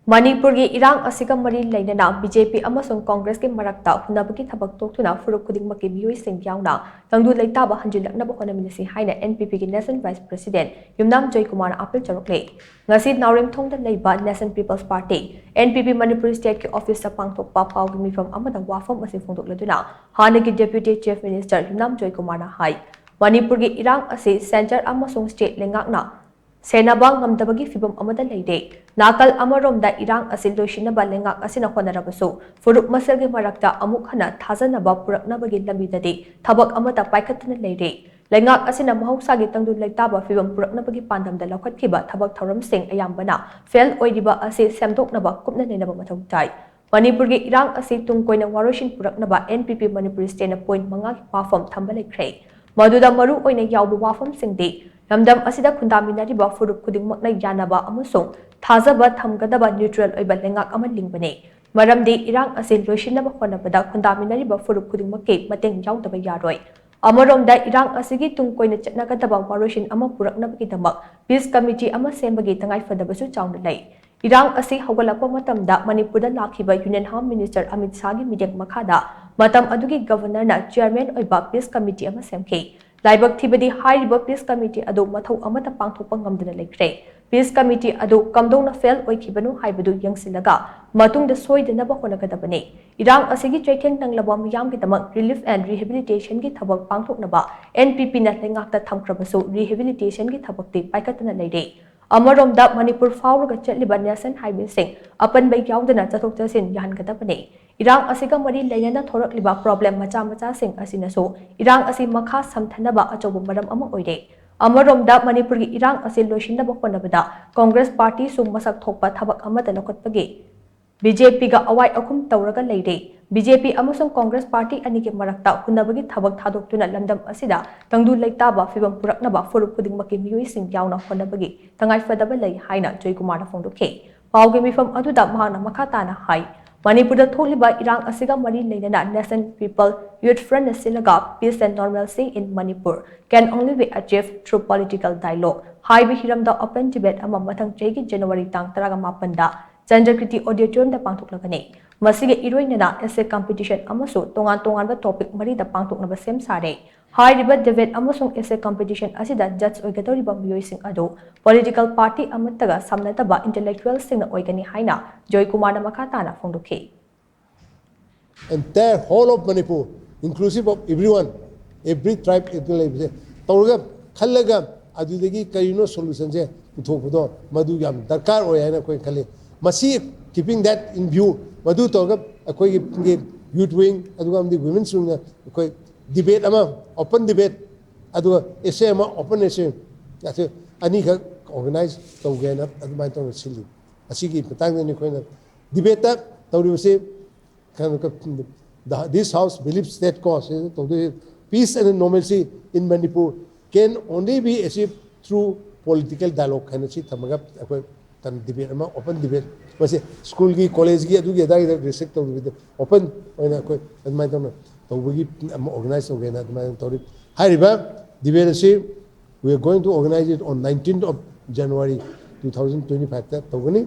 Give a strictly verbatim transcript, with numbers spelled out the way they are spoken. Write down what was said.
ꯃꯅꯤꯄꯨꯔꯒꯤ ꯏꯔꯥꯡ ꯑꯁꯤꯒ ꯃꯔꯤ ꯂꯩꯅꯅ ꯕꯤ ꯖꯦ ꯄꯤ ꯑꯃꯁꯨꯡ ꯀꯣꯡꯒ꯭ꯔꯦꯁꯀꯤ ꯃꯔꯛꯇ ꯍꯨꯟꯅꯕꯒꯤ ꯊꯕꯛ ꯇꯣꯛꯇꯨꯅ ꯐꯨꯔꯨꯞ ꯈꯨꯗꯤꯡꯃꯛꯀꯤ ꯃꯤꯑꯣꯏꯁꯤꯡ ꯌꯥꯎꯅ ꯇꯪꯗꯨ ꯂꯩꯇꯥꯕ ꯍꯟꯖꯤꯜꯂꯛꯅꯕ ꯍꯣꯠꯅꯃꯤꯟꯅꯁꯤ ꯍꯥꯏꯅ ꯑꯦꯟ ꯄꯤ ꯄꯤꯒꯤ National Vice President ꯌꯨꯝꯅꯥꯝ ꯖꯣꯏꯀꯨꯃꯥꯔꯅ ꯑꯥꯄꯤꯜ ꯇꯧꯔꯛꯂꯤ꯫ ꯉꯁꯤ ꯅꯥꯎꯔꯦꯝꯊꯣꯡꯗ ꯂꯩꯕ National People's Party, N P P, Manipur stateꯀꯤ officeꯇ ꯄꯥꯡꯊꯣꯛꯄ ꯄꯥꯎꯒꯤ ꯃꯤꯐꯝ ꯑꯃꯗ ꯋꯥꯐꯝ ꯑꯁꯤ ꯐꯣꯡꯗꯣꯛꯂꯗꯨꯅ ꯍꯥꯟꯅꯒꯤ Deputy Chief Minister ꯌꯨꯝꯅꯥꯝ ꯖꯣꯏꯀꯨꯃꯥꯔꯅ ꯍꯥꯏ, ꯃꯅꯤꯄꯨꯔꯒꯤ ꯏꯔꯥꯡ ꯑꯁꯤ centre ꯑꯃꯁꯨꯡ state ꯂꯩꯉꯥꯛꯅ ꯁꯦꯟꯅꯕ ꯉꯝꯗꯕꯒꯤ ꯐꯤꯚꯝ ꯑꯃꯗ ꯂꯩꯔꯦ꯫ ꯅꯥꯀꯜ ꯑꯃꯔꯣꯝꯗ ꯏꯔꯥꯡ ꯑꯁꯤ ꯂꯣꯏꯁꯤꯟꯅꯕ ꯂꯩꯉꯥꯛ ꯑꯁꯤꯅ ꯍꯣꯠꯅꯔꯕꯁꯨ, ꯐꯨꯔꯨꯞ ꯃꯁꯦꯜꯒꯤ ꯃꯔꯛꯇ ꯑꯃꯨꯛ ꯍꯟꯅ ꯊꯥꯖꯅꯕ ꯄꯨꯔꯛꯅꯕꯒꯤ ꯂꯝꯕꯤꯗꯗꯤ ꯊꯕꯛ ꯑꯃꯠꯇ ꯄꯥꯏꯈꯠꯇꯅ ꯂꯩꯔꯦ꯫ ꯂꯩꯉꯥꯛ ꯑꯁꯤꯅ ꯃꯍꯧꯁꯥꯒꯤ ꯇꯪꯗꯨ ꯂꯩꯇꯥꯕ ꯐꯤꯚꯝ ꯄꯨꯔꯛꯅꯕꯒꯤ ꯄꯥꯟꯗꯝꯗ ꯂꯧꯈꯠꯈꯤꯕ ꯊꯕꯛ ꯊꯧꯔꯝꯁꯤꯡ ꯑꯌꯥꯝꯕꯅ fail ꯑꯣꯏꯔꯤꯕ ꯑꯁꯤ ꯁꯦꯝꯗꯣꯛꯅꯕ ꯀꯨꯞꯅ ꯅꯩꯅꯕ ꯃꯊꯧ ꯇꯥꯏ꯫ ꯃꯅꯤꯄꯨꯔꯒꯤ ꯏꯔꯥꯡ ꯑꯁꯤ ꯇꯨꯡ ꯀꯣꯏꯅ ꯋꯥꯔꯣꯏꯁꯤꯟ ꯄꯨꯔꯛꯅꯕ N P P Manipur stateꯅ point ꯃꯉꯥꯒꯤ ꯋꯥꯐꯝ ꯊꯝꯕ ꯂꯩꯈ꯭ꯔꯦ꯫ ꯃꯗꯨꯗ ꯃꯔꯨ ꯑꯣꯏꯅ ꯌꯥꯎꯕ ꯋꯥꯐꯝꯁꯤꯡꯗꯤ, ꯂꯝꯗꯝ ꯑꯁꯤꯗ ꯈꯨꯟꯗꯥꯃꯤꯟꯅꯔꯤꯕ ꯐꯨꯔꯨꯞ ꯈꯨꯗꯤꯡꯃꯛꯅ ꯌꯥꯅꯕ ꯑꯃꯁꯨꯡ ꯊꯥꯖꯕ ꯊꯝꯒꯗꯕ neutral ꯑꯣꯏꯕ ꯂꯩꯉꯥꯛ ꯑꯃ ꯂꯤꯡꯕꯅꯤ꯫ ꯃꯔꯝꯗꯤ ꯏꯔꯥꯡ ꯑꯁꯤ ꯂꯣꯏꯁꯤꯟꯅꯕ ꯍꯣꯠꯅꯕꯗ ꯈꯨꯟꯗꯥꯃꯤꯟꯅꯔꯤꯕ ꯐꯨꯔꯨꯞ ꯈꯨꯗꯤꯡꯃꯛꯀꯤ ꯃꯇꯦꯡ ꯌꯥꯎꯗꯕ ꯌꯥꯔꯣꯏ꯫ ꯑꯃꯔꯣꯝꯗ ꯏꯔꯥꯡ ꯑꯁꯤꯒꯤ ꯇꯨꯡ ꯀꯣꯏꯅ ꯆꯠꯅꯒꯗꯕ ꯋꯥꯔꯣꯏꯁꯤꯟ ꯑꯃ ꯄꯨꯔꯛꯅꯕꯒꯤꯗꯃꯛ peace committee ꯑꯃ ꯁꯦꯝꯕꯒꯤ ꯇꯉꯥꯏꯐꯗꯕꯁꯨ ꯆꯥꯎꯅ ꯂꯩ꯫ ꯏꯔꯥꯡ ꯑꯁꯤ ꯍꯧꯒꯠꯂꯛꯄ ꯃꯇꯝꯗ ꯃꯅꯤꯄꯨꯔꯗ ꯂꯥꯛꯈꯤꯕ Union Home Minister ꯑꯃꯤꯠ ꯁꯥꯍꯒꯤ ꯃꯤꯠꯌꯦꯡ ꯃꯈꯥꯗ ꯃꯇꯝ ꯑꯗꯨꯒꯤ Governorꯅ chairman ꯑꯣꯏꯕ peace committee ꯑꯃ ꯁꯦꯝꯈꯤ꯫ ꯂꯥꯏꯕꯛ ꯊꯤꯕꯗꯤ ꯍꯥꯏꯔꯤꯕ peace committee ꯑꯗꯨ ꯃꯊꯧ ꯑꯃꯠꯇ ꯄꯥꯡꯊꯣꯛꯄ ꯉꯝꯗꯅ ꯂꯩꯈ꯭ꯔꯦ꯫ Peace committee ꯑꯗꯨ ꯀꯝꯗꯧꯅ fail ꯑꯣꯏꯈꯤꯕꯅꯣ ꯍꯥꯏꯕꯗꯨ ꯌꯦꯡꯁꯤꯜꯂꯒ ꯃꯇꯨꯡꯗ ꯁꯣꯏꯗꯅꯕ ꯍꯣꯠꯅꯒꯗꯕꯅꯤ꯫ ꯏꯔꯥꯡ ꯑꯁꯤꯒꯤ ꯆꯩꯊꯦꯡ ꯅꯪꯂꯕ ꯃꯤꯌꯥꯝꯒꯤꯗꯃꯛ relief and rehabilitationꯒꯤ ꯊꯕꯛ ꯄꯥꯡꯊꯣꯛꯅꯕ N P Pꯅ ꯂꯩꯉꯥꯛꯇ ꯊꯝꯈ꯭ꯔꯕꯁꯨ, rehabilitationꯒꯤ ꯊꯕꯛꯇꯤ ꯄꯥꯏꯈꯠꯇꯅ ꯂꯩꯔꯦ꯫ ꯑꯃꯔꯣꯝꯗ ꯃꯅꯤꯄꯨꯔ ꯐꯥꯎꯔꯒ ꯆꯠꯂꯤꯕ National Highwayꯁꯤꯡ ꯑꯄꯟꯕ ꯌꯥꯎꯗꯅ ꯆꯠꯊꯣꯛ ꯆꯠꯁꯤꯟ ꯌꯥꯍꯟꯒꯗꯕꯅꯤ꯫ ꯏꯔꯥꯡ ꯑꯁꯤꯒ ꯃꯔꯤ ꯂꯩꯅꯅ ꯊꯣꯔꯛꯂꯤꯕ problem ꯃꯆꯥ ꯃꯆꯥꯁꯤꯡ ꯑꯁꯤꯅꯁꯨ ꯏꯔꯥꯡ ꯑꯁꯤ ꯃꯈꯥ ꯁꯝꯊꯅꯕ ꯑꯆꯧꯕ ꯃꯔꯝ ꯑꯃ ꯑꯣꯏꯔꯦ꯫ ꯑꯃꯔꯣꯝꯗ ꯃꯅꯤꯄꯨꯔꯒꯤ ꯏꯔꯥꯡ ꯑꯁꯤ ꯂꯣꯏꯁꯤꯟꯅꯕ ꯍꯣꯠꯅꯕꯗ Congress Partyꯁꯨ ꯃꯁꯛ ꯊꯣꯛꯄ ꯊꯕꯛ ꯑꯃꯠꯇ ꯂꯧꯈꯠꯄꯒꯤ B J Pꯒ ꯑꯋꯥꯏ ꯑꯈꯨꯝ ꯇꯧꯔꯒ ꯂꯩꯔꯦ꯫ B J P ꯑꯃꯁꯨꯡ Congress Party ꯑꯅꯤꯒꯤ ꯃꯔꯛꯇ ꯍꯨꯟꯅꯕꯒꯤ ꯊꯕꯛ ꯊꯥꯗꯣꯛꯇꯨꯅ ꯂꯝꯗꯝ ꯑꯁꯤꯗ ꯇꯪꯗꯨ ꯂꯩꯇꯥꯕ ꯐꯤꯚꯝ ꯄꯨꯔꯛꯅꯕ ꯐꯨꯔꯨꯞ ꯈꯨꯗꯤꯡꯃꯛꯀꯤ ꯃꯤꯑꯣꯏꯁꯤꯡ ꯌꯥꯎꯅ ꯍꯣꯠꯅꯕꯒꯤ ꯇꯉꯥꯏꯐꯗꯕ ꯂꯩ ꯍꯥꯏꯅ ꯖꯣꯏꯀꯨꯃꯥꯔꯅ ꯐꯣꯡꯗꯣꯛꯈꯤ꯫ ꯄꯥꯎꯒꯤ ꯃꯤꯐꯝ ꯑꯗꯨꯗ ꯃꯍꯥꯛꯅ ꯃꯈꯥ ꯇꯥꯅ ꯍꯥꯏ, ꯃꯅꯤꯄꯨꯔꯗ ꯊꯣꯛꯂꯤꯕ ꯏꯔꯥꯡ ꯑꯁꯤꯒ ꯃꯔꯤ ꯂꯩꯅꯅ National People Youth Frontꯅ ꯁꯤꯜꯂꯒ Peace and Normalcy in Manipur can only be achieved through political dialogue ꯍꯥꯏꯕ ꯍꯤꯔꯝꯗ open debate ꯑꯃ ꯃꯊꯪ ꯆꯍꯤꯒꯤ January ꯇꯥꯡ ꯇꯔꯥꯃꯥꯄꯟꯗ ꯆꯟꯗ꯭ꯔꯀꯤꯔꯇꯤ ꯑꯣꯗꯤꯇꯣꯔꯤꯌꯝꯗ ꯄꯥꯡꯊꯣꯛꯂꯒꯅꯤ꯫ ꯃꯁꯤꯒ ꯏꯔꯣꯏꯅꯅ essay competition ꯑꯃꯁꯨ ꯇꯣꯉꯥꯟ ꯇꯣꯉꯥꯟꯕ topic ꯃꯔꯤꯗ ꯄꯥꯡꯊꯣꯛꯅꯕ ꯁꯦꯝ ꯁꯥꯔꯦ꯫ ꯍꯥꯏꯔꯤꯕ debate ꯑꯃꯁꯨꯡ essay competition ꯑꯁꯤꯗ judge ꯑꯣꯏꯒꯗꯧꯔꯤꯕ ꯃꯤꯑꯣꯏꯁꯤꯡ ꯑꯗꯨ political party ꯑꯃꯠꯇꯒ ꯁꯝꯅꯗꯕ intellectualꯁꯤꯡꯅ ꯑꯣꯏꯒꯅꯤ ꯍꯥꯏꯅ ꯖꯣꯏꯀꯨꯃꯥꯔꯅ ꯃꯈꯥ ꯇꯥꯅ ꯐꯣꯡꯗꯣꯛꯈꯤ꯫ Entire whole of Manipur, inclusive of everyone, every tribe ꯑꯗꯨ ꯂꯩꯕꯁꯦ ꯇꯧꯔꯒ ꯈꯜꯂꯒ ꯑꯗꯨꯗꯒꯤ ꯀꯔꯤꯅꯣ solutionꯁꯦ ꯄꯨꯊꯣꯛꯄꯗꯣ ꯃꯗꯨ ꯌꯥꯝ ꯗꯔꯀꯥꯔ ꯑꯣꯏ ꯍꯥꯏꯅ ꯑꯩꯈꯣꯏ ꯈꯜꯂꯤ꯫ ꯃꯁꯤ keeping that in view, ꯃꯗꯨ ꯇꯧꯔꯒ ꯑꯩꯈꯣꯏꯒꯤ youth wing ꯑꯗꯨꯒ ꯑꯃꯗꯤ women's wingꯅ ꯑꯩꯈꯣꯏ debate ꯑꯃ, open debate, ꯑꯗꯨꯒ essay ꯑꯃ, open essay, ꯑꯁꯤ ꯑꯅꯤꯈꯛ organize ꯇꯧꯒꯦꯅ ꯑꯗꯨꯃꯥꯏꯅ ꯇꯧꯅ ꯁꯤꯜꯂꯤ꯫ ꯑꯁꯤꯒꯤ ꯃꯇꯥꯡꯗꯅꯤ ꯑꯩꯈꯣꯏꯅ debateꯇ ꯇꯧꯔꯤꯕꯁꯤ꯫ ꯀꯩꯅꯣ, the- this house believes that cause ꯇꯧꯗꯣꯏ peace and normalcy in Manipur can only be achieved through political dialogue ꯍꯥꯏꯅ ꯁꯤ ꯊꯝꯃꯒ ꯑꯩꯈꯣꯏ ꯀꯩꯅꯣ debate ꯑꯃ, open debate, ꯃꯁꯤ schoolꯒꯤ collegeꯒꯤ ꯑꯗꯨꯒꯤ ꯑꯗꯥꯒꯤꯗ restrict ꯇꯧꯗꯕꯤꯗ open ꯑꯣꯏꯅ ꯑꯩꯈꯣꯏ ꯑꯗꯨꯃꯥꯏꯅ ꯇꯧꯅ ꯇꯧꯕꯒꯤ ꯑꯃ organize ꯇꯧꯒꯦꯅ ꯑꯗꯨꯃꯥꯏꯅ ꯇꯧꯔꯤ꯫ ꯍꯥꯏꯔꯤꯕ debate ꯑꯁꯤ we are going to organize it on nineteenth of January two thousand twenty fiveꯇ ꯇꯧꯒꯅꯤ꯫